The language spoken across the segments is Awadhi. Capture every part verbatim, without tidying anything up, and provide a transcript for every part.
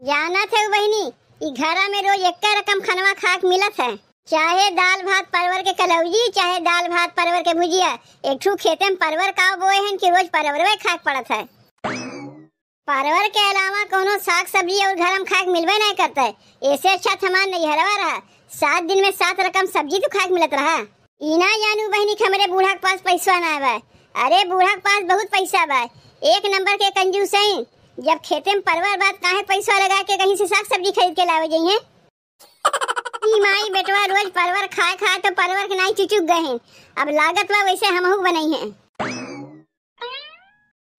जानत है बहिनी, ई घरा में रोज एक्के रकम खनवा खाए के मिलत है, चाहे दाल भात परवर के कलौजी, चाहे दाल भात परवर के भुजिया। एक ठू खेते में परवर का बोए हैं कि रोज परवरवे खाए के पड़त है। परवर के अलावा कौनो साग सब्जी और घर में खाए के मिलबे नहीं करता है। ऐसे अच्छा तो हमार नैहरवा रहा, सात दिन में सात रकम सब्जी तो खाए के मिलत रहा। ई ना जानू बहिनी कि हमरे बूढ़ा के पास पैसा ना बा। अरे बूढ़ा के पास बहुत पैसा बा, एक नंबर के कंजूस है। जब खेते में परवर बात काहे पैसा लगा के कहीं से साग सब्जी खरीद के लावे जाइए। ई माई बेटवा रोज परवर खाए खाए तो परवर के नाई चुचुक गए हैं। अब लागत बा वैसे हमहू बनई हैं।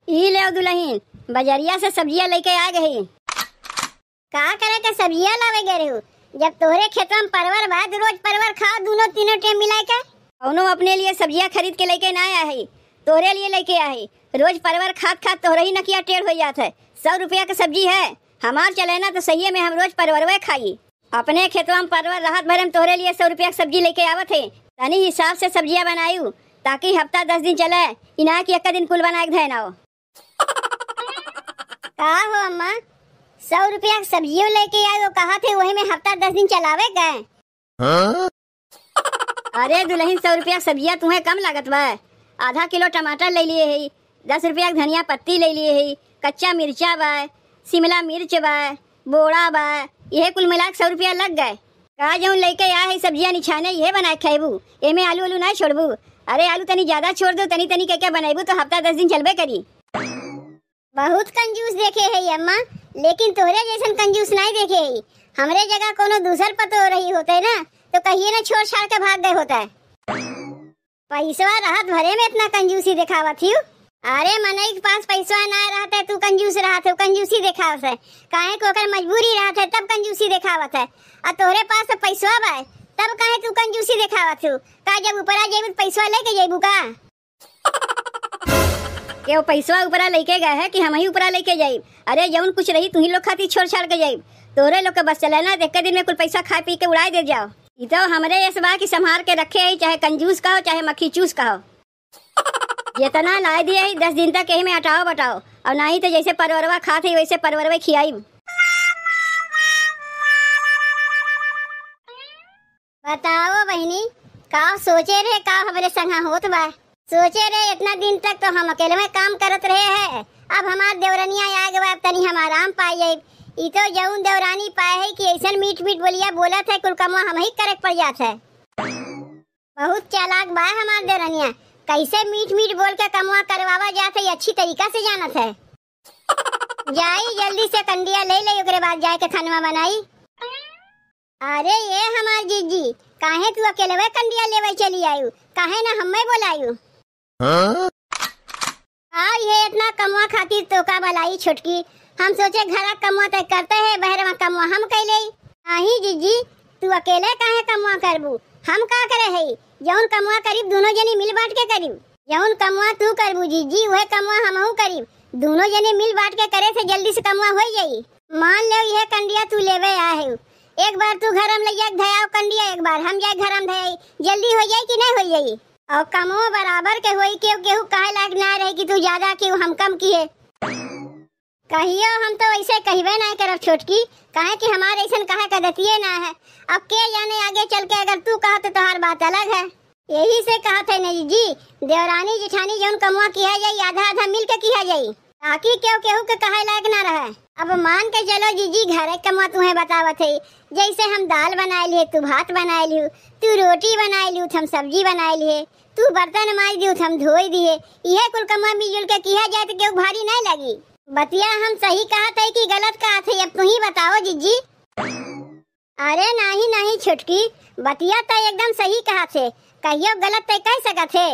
ई ले दुल्हन, बजरिया से सब्जिया लेके आ गई। का करे के सब्जिया लावे गए रहू? जब तोहरे खेतवा में परवर बा, तो रोज परवर खाओ, दोनों तीनों टाइम मिला के। कौनो अपने लिए सब्जिया खरीद के लेके ना आया है, तोहरे लिए लेके आया है। रोज परवर खात खात तोहरे ही नकिया टेढ़ हो जात है। सौ रुपया के सब्जी है, हमार चले ना तो सही में हम रोज परवरवे खाई। अपने खेतवा में परवर रहत भरे में तोहरे लिए सौ रुपया के सब्जी लेके आवत है। तनी हिसाब से सब्जिया बनायू, ताकि हफ्ता दस दिन चले, इना कि एक दिन कुल बना के धैन आओ। का हो अम्मा, सौ रुपया के सब्जियों लेके आयो, कहा थे वही में हफ्ता दस दिन चलावे का? हाँ? अरे दुल्हन, सौ रुपया के सब्जिया तुम्हें कम लागत बा? आधा किलो टमाटर ले लिए है, दस रुपया के धनिया पत्ती ले लिए है, कच्चा मिर्चा बा, शिमला मिर्च बा, बोड़ा बा, यह कुल मिला के सौ रुपया लग गए। का जौन लेके आ है सब्जिया निछाने, यह बना के खाएबू? एमे आलू आलू ना छोड़बू? अरे आलू तनी ज्यादा छोड़ दो, तनी तनी के क्या बनाएबू तो हफ्ता दस दिन चलबे करी। बहुत कंजूस देखे है अम्मा, लेकिन तोहरे जैसन कंजूस नहीं देखे है। हमरे जगह कोनो दूसर पतो रही होते ना, तो कहिए ना छोड़ छाड़ के भाग गए होता है। पैसवा रहत भरे में इतना कंजूसी दिखावत हियो। अरे मनई के पास पैसवा ना रहते तू कंजूस रहत हो, कंजूसी दिखावत है। काहे को ओकर मजबूरी रहत है तब कंजूसी दिखावत है। आ तोहरे पास तो पैसवा बा, तब काहे तू कंजूसी दिखावत हो? का जब ऊपरा जेबू तो पैसवा लेके जेबू का? केहू पैसवा ऊपरा लेके गए है कि हम ही ऊपरा लेके जाइब? अरे जौन कुछ रही तुही लोग खातिर छोड़ छाड़ के जाइब। तोहरे लोग के बस चले ना, एक दिन में कुल पैसा खा पी के उड़ाई दे जाओ। ई तो हमरे यस बा कि संभार के रखे है, चाहे कंजूस कहो, चाहे मक्खी चूस कहो। जितना लाए दिए है दस दिन तक यही में अटाओ बटाओ, और नहीं तो जैसे परवरवा खात है वैसे परवरवे खियाइब। बताओ बहिनी, का सोचे रहे, का हमरे संगा होत बा? सोचे रहे इतना दिन तक तो हम अकेले में काम करत रहे हैं, अब हमार देवरनिया आ गवा, अब तनी हम आराम पाई जाइब। ई तो जौन देवरानी पाए है कि ऐसन मीठ मीठ बोलिया बोलत है, कुल कमवा हम ही करे के पड़ जात है। बहुत चालाक बा हमार देवरनिया, कैसे मीठ मीठ बोल के कमवा करवावा जात है, अच्छी तरीका से जानत है। जाई जल्दी से कंडिया ले ले, ओकरे बाद जाए के खानवा बनाई। अरे ये हमार जीजी, काहे तू अकेलवे कंडिया लेवे चली आयु, काहे ना हमें बोलायु? हाँ? आ ये इतना कमवा खातिर तोका बलाई छोटकी, हम सोचे घरा कमवा तय करते है, बहरवा कमवा हम कैले। नहीं जीजी, तू अकेले काहे कमवा करबू, हम का करे है? जौन कमवा करीब दोनों जनी मिल बांट के करीब। जौन कमवा तू करबू जीजी, वह कमवा हमहू करीब। दोनों जने मिल बांट के करे से जल्दी से कमवा हो जाई। मान ले यह कंडिया तू लेवे आए हो, एक बार तू घर में ले जाके धयाओ कंडिया, एक बार हम जाए घर में धयाई, जल्दी हो जाई कि नहीं हो जाई? और कमो बराबर के होई, केहू केहू कहे लायक ना रहे कि तू ज्यादा, केहू हम कम किए। कहियो हम तो ऐसे कहबे ना करब छोटकी, काहे कि हमारे ऐसन कहे के दतिये ना है। अब के जाने आगे चल के अगर तू कहा तो तोहार बात अलग है। यही से कहा थे नहीं जी, देवरानी जिठानी जौन कमवा किया जाई, आधा आधा मिल के किया जाई, ताकि केहू केहू के कहे लायक ना रहे। अब मान के चलो जीजी, घरे कमवा तुम्हें बतावत है, जैसे हम दाल बनाए लिए, तू भात बनाए लियो, तू रोटी बनाए लियो, हम सब्जी बनाए लिए, तू बर्तन माज दियो, हम धोई दिए, यह कुल कमवा मिलजुल के किया जाए तो केहू भारी नहीं लगी। बतिया हम सही कहत है कि गलत कहत है, अब तू ही बताओ जीजी। अरे नाही नाही छोटकी, बतिया त एकदम सही कहत है, कहियो गलत त कह सकत है।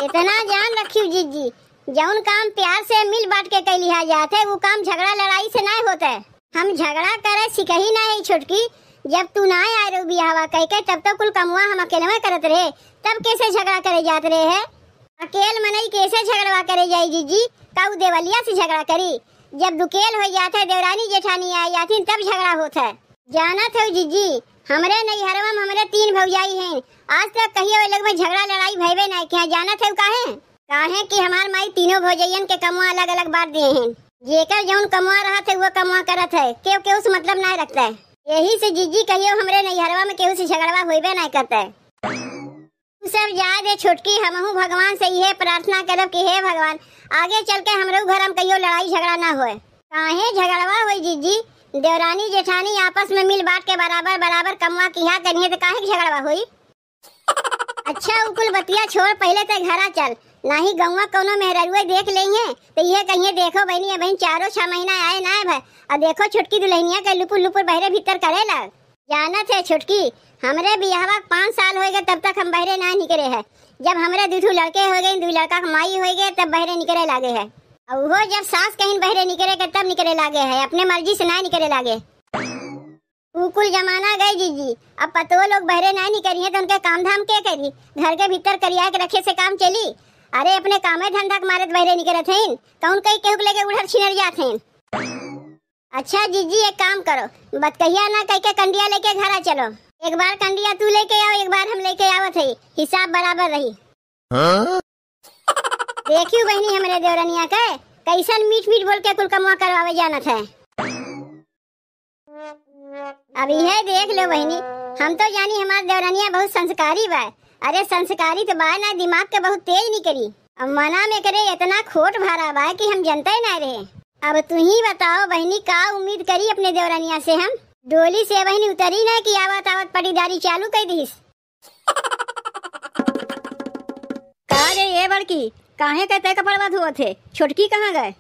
इतना जान रखियो जीजी, जौन काम प्यार से मिल बांट के कैलिहा जात है, वो काम झगड़ा लड़ाई से नाय होत है। हम झगड़ा करे सिखही नाय है छोटकी, जब तू नाय आए रहो बियाहवा कह के, तब तो कुल कमुआ हम अकेलवे करत रहे, तब कैसे झगड़ा करे जात रहे है? अकेल मनई कैसे झगड़वा करे जाई जीजी? का उ देवलिया से झगड़ा करी? जब दुकेल हो जात है, देवरानी जेठानी आ जाथिन, तब झगड़ा होत है। जानत हो जीजी, हमरे नैहरवा में हमरे तीन भौजाई हैं, आज तक कहियो ए लोग में झगड़ा लड़ाई भयबे नहीं किया। जानत हो काहे? काहे कि हमार माई तीनों भौजैयन के कमवा अलग अलग बांट दिए हैं। जेकर जौन कमवा रहत है, वो कमवा करत है, केहू केहू से मतलब नाय रखत है। यही से जिज्जी कहियो हमरे नैहरवा में केहू से झगड़वा होइबे नाय करत है। तू सब जाए दे छोटकी, हमहू भगवान से इहे प्रार्थना करब कि हे भगवान, आगे चल के हमरो घर में कहियो लड़ाई झगड़ा ना होए। काहे झगड़वा होई जिज्जी? देवरानी जेठानी आपस में मिल बांट के बराबर बराबर कमवा किहा करिहे, तो काहे के झगड़वा होई? अच्छा, उ कुल बतिया छोड़, पहिले ते घरा चल, नाही गौवा कौनो मेहररुए देख लेइहे, तो इहे कहिए, "देखो बहिनी, अबहिन चारो छह महीना आए ना भय, और देखो छोटकी दुल्हनिया के लुपुर लुपुर बहरे भीतर करे लग।" जानत है छोटकी, हमरे बियाहवा के पाँच साल होए गए, तब तक हम बहरे ना निकरे है। जब हमरे दू ठो लड़के हो गए, दू लड़का के माई हो गए, तब बहरे निकरे लागे है। और वो जब सास कहीं बहरे निकरे के, तब निकरे लागे है, अपने मर्जी से ना निकरे लागे। उ कुल जमाना गए जिज्जी, अब पतोह लोग बहरे ना निकरिहे तो उनके काम धाम के करी? घर के भीतर करिया के रखे से काम चली? अरे अपने कामे धंधा के मारे त बहरे निकरत हईन, कौन कई केहू के लेके उड़र छिनर जात हईन। अच्छा जिज्जी, एक काम करो, बतकहिया ना कह के कंडिया लेके घरा चलो। एक बार कंडिया तू लेके आओ, एक बार हम लेके आवत हई, हिसाब बराबर रही। हाँ? देखियो बहिनी हमरे देवरनिया के, कैसन मीठ मीठ बोल के कुल कमवा करवावे जानत है। अब इहे देख लो बहिनी, हम तो जानी हमार देवरनिया बहुत संस्कारी बा। अरे संस्कारी तो बा ना, दिमाग के बहुत तेज निकली। अब मना में करे इतना खोट भरा बा कि हम जनते ना रहे। अब तू ही बताओ बहिनी, का उम्मीद करी अपने देवरनिया से हम? डोली से बहिनी उतरी ना कि आवत आवत पटीदारी चालू कर दीस। का रे ए बड़की, काहे के तय कपड़वा धोवत है? छोटकी कहाँ गए?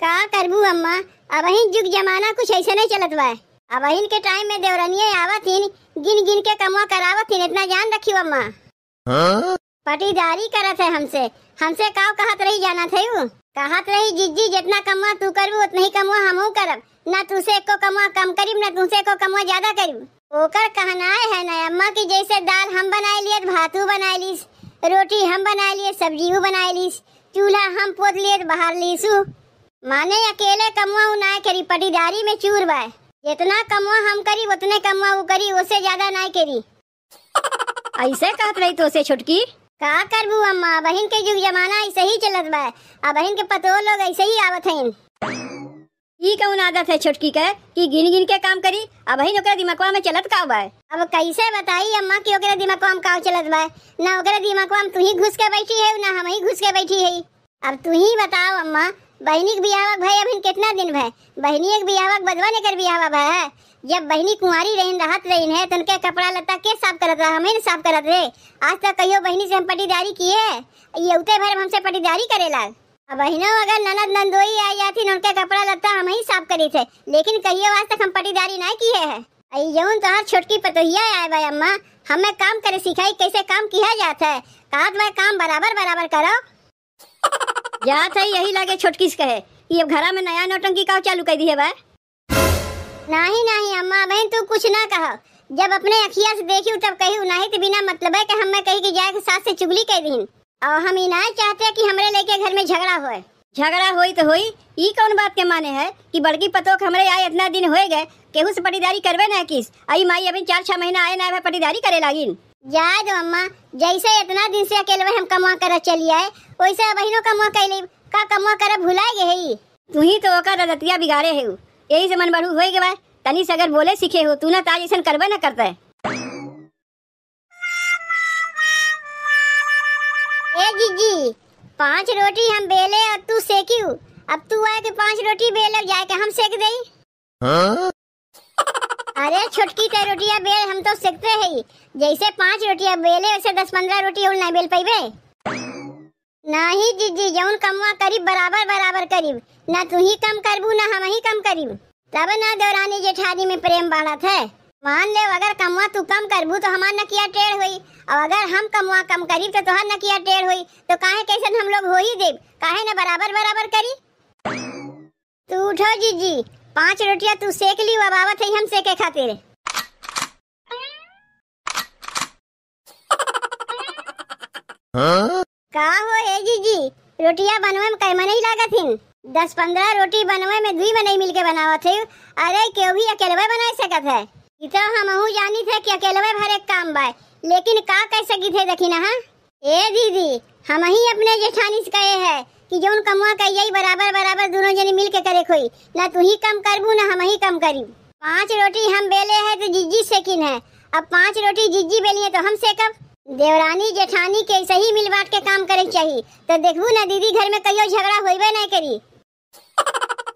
का करबू अम्मा, अबहिन जुग जमाना कुछ ऐसे नहीं चलत बा। अबहिन के टाइम में देवरनिया आवत हिन, गिन गिन के कमवा करावत हिन, इतना जान रखियो अम्मा। हाँ? पटीदारी करत है हमसे, हमसे काव कहत रही जानत है उ? कहत रही जिज्जी जितना कमवा तू करबू उतना ही कमवा हमहू करब, ना तुसे एको कमवा कम करीब ना तुसे एको कमवा ज्यादा करीब। ओकर कहनाय है ना अम्मा कि जैसे दाल हम बनाए लिए, भातू बनाए लीस, रोटी हम बनाए लिए, सब्जीऊ बनाए लीस, चूल्हा हम पोत लिए, बाहर लीसू। माने अकेले कमवा उ नाय करी, पटीदारी में चूर बाय। जितना कमवा हम करी उतने कमवा उ करी, ओसे ज्यादा नाय करी। ऐसे कहत रही तोसे छोटकी? का करबू अम्मा, अबहिन के जुग जमाना ऐसे ही चलत बा। अबहिन के पतोह लोग ऐसे ही आवत हईन। ई कौन आदत है छोटकी के कि गिन गिन के काम करी? अबहिन ओकरे दिमगवा में चलत का बा? अब कैसे बताई अम्मा कि ओकरे दिमगवा में का चलत बा? ना ओकरे दिमगवा में तू ही घुस के बैठी है, ना हम ही घुस के बैठी है। अब तू ही बताओ अम्मा, बहिनी के बियाहवा के भय अबहिन कितना दिन भय? बहिनी के बियाहवा के बदवा लेकर बियाहवा भय है। जब बहिनी कुंवारी रहिन, रहत रहिन है, तो उनके कपड़ा लत्ता के साफ करत रहा? हम ही न साफ करत रहे। आज तक कहियो बहिनी से हम पटीदारी किए? ये उते भर हमसे पटीदारी करे लाग। अब बहिनो अगर ननद नंदोई आ जाती न, उनके कपड़ा लत्ता हम ही साफ करी थे, लेकिन कहियो आज तक हम पटीदारी ना किए है। आई जौन तोहार छोटकी पतोहिया आए बा अम्मा, हमें काम करे सिखाई, कैसे काम किया जात है। कहत बा काम बराबर बराबर करो। जात है यही लागे छोटकी से कहे कि अब घरा में नया नौटंकी का चालू कर दिए बा। नाही नाही अम्मा, अबहिन तू कुछ ना कहो। जब अपने अखिया से देखियो तब कहियो, नाही तो बिना मतलबे के हमें कही कि जाए के सास से चुगली कर दीन। और हम ई ना चाहते कि हमरे लेके घर में झगड़ा होए। झगड़ा होई तो होई, ई कौन बात के माने है कि बड़की पतोह के हमरे आए इतना दिन होए गए, केहू से पटीदारी करबे ना किस। आई माई अभी चार छह महीना आए ना भा पटीदारी करे लागिन। जाए दो अम्मा, जैसे इतना दिन से अकेलवे हम कमवा करत चली आए, वैसे अबहिनो कमवा कर लेब। का कमवा करब भुलाए गए है? तू ही तो ओकर आदतिया बिगाड़े है, यही से मन बढ़ू होए गए बा। तनी से अगर बोले सीखे हो तू ना, ताज ऐसन करबे ना करते। ए जीजी, पांच रोटी हम बेले और तू सेकियो, अब तू आए के पांच रोटी बेले जाए के हम सेक देई। हाँ? अरे छोटकी, ते रोटिया बेल, हम तो सेकते है, जैसे पांच रोटिया बेले वैसे दस पन्द्रह रोटी और ना बेल पैबे। नाही जीजी, जौन कमवा करीब बराबर बराबर करीब, ना तू ही कम करबू ना हम ही कम करीब। तब ना देवरानी जेठानी में प्रेम बढ़त है। मान ले अगर कमवा तू कम करबू तो हमार नकिया टेढ़ होई, और अगर हम कमवा कम करीब तो तोहार नकिया टेढ़ होई। तो काहे कैसन हम लोग हो ही देब, काहे ना बराबर बराबर करी। तू उठो जीजी, पांच रोटिया तू सेक ली, अब आवत है हम सेके खातिर। हाँ? का हो ए जीजी, रोटिया बनवे में कै मनई लागत हिन? दस पन्द्रह रोटी बनवे में दुई मनई मिलके बनावत है। अरे केहू भी अकेलवे बनाए सकत है। ई तो हमहू जानी थे कि अकेलवे भर एक काम बा, लेकिन का कर सकी थे देखी ना। हाँ? ए दीदी, हम ही अपने जेठानी से कहे है कि जौन कमवा कहिए बराबर बराबर दुनो जनी मिल के करे खोई, ना तू ही कम करबू ना हम ही कम करी। पाँच रोटी हम बेले है तो जिज्जी सेकिन है, अब पाँच रोटी जिज्जी बेली है तो हम सेकब। देवरानी जेठानी के ऐसे ही मिल बांट के काम करे के चाही, तो देखबू ना दीदी घर में कहियो झगड़ा होइबे नहीं करी।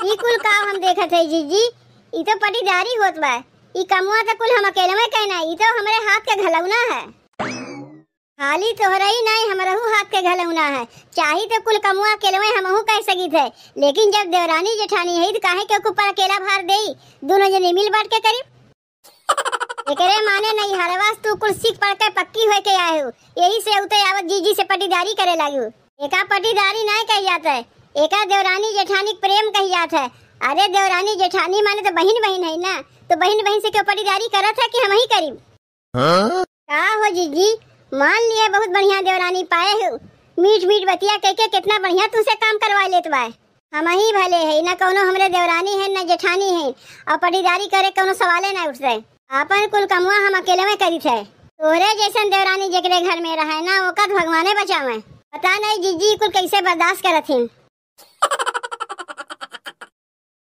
ई कुल का हम देखत है जिज्जी, ई तो पटीदारी होत बा। ई कमवा तो कुल हम अकेले में कहना, ई तो हमरे हाथ के घलौना है। खाली तोहरे ही नहीं, हमरहू हाथ के घलौना है। चाही तो कुल कमवा अकेले में हमहू कह सकित है, लेकिन जब देवरानी जेठानी है तो काहे के ऊपर अकेला भार देई? दुनो जने मिल बांट के करी। एकरे माने नहीं हरवास तू कुल सीख पढ़ के पक्की होए के आए हो, यही से उते आवत जीजी से पटीदारी करे लागू। एका पटीदारी नहीं कही जात है, एका देवरानी जेठानी के प्रेम कही जात है। अरे देवरानी जेठानी माने तो बहिन बहिन है ना, तो बहिन बहिन से क्यों पटीदारी करत है कि हम ही करी? हाँ? का हो जीजी, मान लिए बहुत बढ़िया देवरानी पाए हो, मीठ मीठ बतिया कह के कितना बढ़िया तुमसे काम करवा लेत बाय। हम ही भले है, न कौनो हमरे देवरानी है, न जेठानी है, और पटीदारी करे कौनो सवाले ना उठते। आपन कुल कमवा हम अकेले में करित है। तोहरे जैसन देवरानी जेकरे घर में रहे ना, ओका तो भगवाने बचावे। पता नहीं जीजी कुल कैसे बर्दाश्त करत हिन।